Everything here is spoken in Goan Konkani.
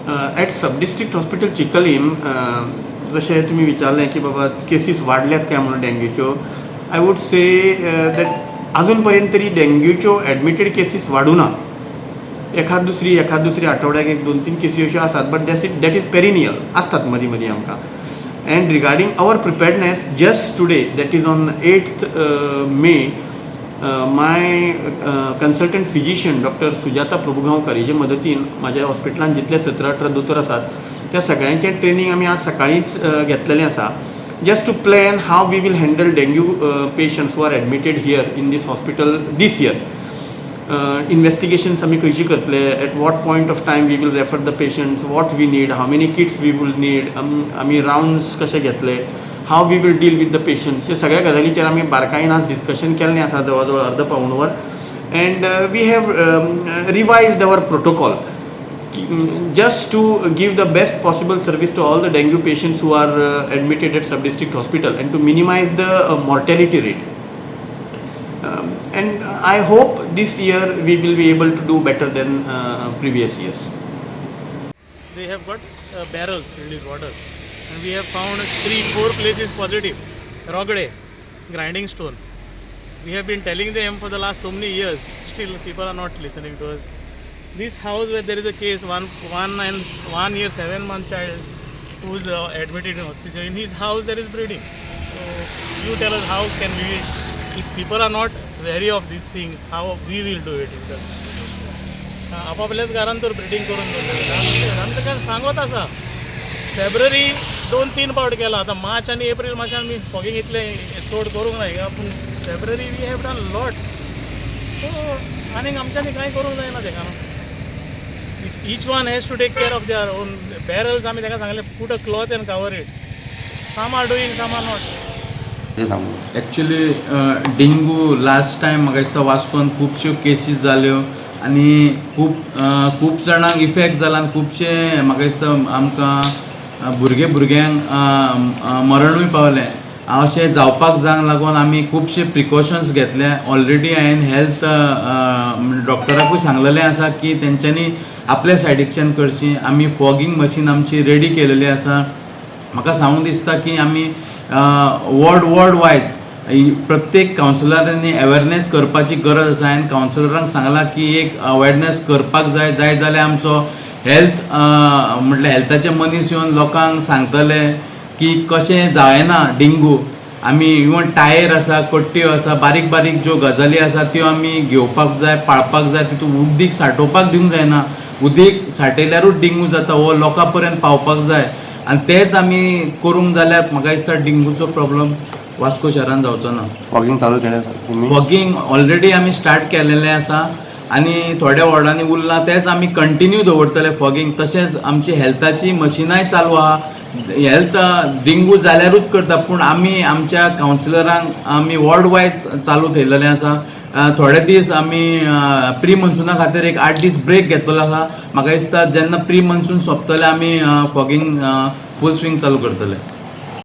At sub district hospital Chicalim, जशें तुमी विचारलें की बाबा केसीस वाडल्यात काय म्हणून डेंग्यूच्यो, I would say that अजून पर्यंत तरी डेंग्यूच्यो एडमिटेड केसीस वाडूना. एखाद दुसरी आठवड्याक एक दोन तीन केसी अश्यो आसात, but that is perennial आसतात मदीं मदीं आमकां. And regarding our preparedness, just today, that is on 8th May, my consultant physician Doctor Sujata Prabhugaonkar हेजे मदतीन म्हाज्या हॉस्पिटलान जितले 17-18 दोतोर आसात, त्या सगळ्यांचें ट्रेनींग आमी आज सकाळींच घेतलेलें आसा, just to plan how we will handle dengue patients who are admitted here in this hospital this year. Investigations आमी खंयची करतले, at what point of time we will refer the patients, what we need, how many kits we will need, आमी रावंड्स कशे घेतले, how we will deal with the patients, हे सगळ्या गजालीचेर आमी बारकायेन आज डिस्कशन केल्लें आसा, जवळ जवळ अर्द पाऊण वर, and we have revised our protocol just to give the best possible service to all the dengue patients who are admitted at sub-district hospital and to minimize the mortality rate. And I hope this year we will be able to do better than previous years. They have got barrels filled with water, and we have found three four places positive. Rogde, grinding stone. We have been telling them for the last so many years, still people are not listening to us. This house where there is a case, 1 and 1 year 7 month child who is admitted in hospital, in his house there is breeding. So you tell us, how can we, if people are not wary of these things, how we will do it in the आपापल्याच घरान तर ब्रिडींग करून दवरलें. आमी ताका सांगत आसा, फेब्रुवारी दोन तीन पावट केला, आतां मार्च आनी एप्रील मातशें आमी फॉगींग इतलें चड करूंक ना हिंगा, पूण February we have done lots, so आनीक आमच्यांनी कांय करूंक जायना तेका. If each one has to take care of their own barrels, आमी ताका सांगलें, put a cloth and cover it. Some are doing, some are not. ते सांगू. एक्चुली डेंगू लास्ट टायम म्हाका दिसता वास्कोन खुबश्यो केसीस जाल्यो आनी खूब खूब जाणांक इफेक्ट जाला आनी खुबशे म्हाका दिसता आमकां भुरगे भुरग्यांक मरणूय पावलें. अशें जावपाक जावंक लागून आमी खुबशे प्रिकॉशन्स घेतले. ऑलरेडी हांवें हेल्थ डॉक्टराकूय सांगलेलें आसा की तेंच्यांनी आपल्या सायडीकच्यान करची. आमी फॉगींग मशीन आमची रेडी केलेली आसा. म्हाका सांगूंक दिसता की आमी वॉर्ड वॉर्ड वायज प्रत्येक कावन्सिलरांनी अवेरनेस करपाची गरज आसा. हांवें कावन्सिलरांक सांगलां की एक अवेरनेस करपाक जाय. जाय जाल्यार आमचो हेल्थ म्हटल्यार हेल्थाचे मनीस येवन लोकांक सांगतले की कशें जायना डेंगू. आमी इवन टायर आसा, कट्ट्यो आसा, बारीक बारीक ज्यो गजाली आसा त्यो आमी घेवपाक जाय, पाळपाक जाय. तितून उदीक सांठोवपाक दिवंक जायना. उदीक सांठयल्यारूच डेंगू जाता. हो लोकां पर्यंत पावपाक जाय आनी तेच आमी करूंक जाल्यार म्हाका दिसता डेंगूचो प्रॉब्लम वास्को शहरान जावचो ना. फॉगिंग चालू केलें तुमी? फॉगिंग ऑलरेडी आमी स्टार्ट केलेलें आसा आनी थोड्या वॉर्डांनी उरलां, तेच आमी कंटिन्यू दवरतले फॉगिंग. तशेंच आमची हेल्थाची मशिनाय चालू आहा. हेल्थ डेंगू जाल्यारूच करता, पूण आमी आमच्या कावन्सिलरांक आमी वॉर्ड वायज चालू थेयलेलें आसा. थोडे दीस आमी प्री मॉन्सुना खातीर एक 8 दीस ब्रेक घेतलेलो आसा. म्हाका दिसता जेन्ना प्री मॉन्सून सोंपतले, आमी फॉगिंग फूल स्विंग चालू करतले.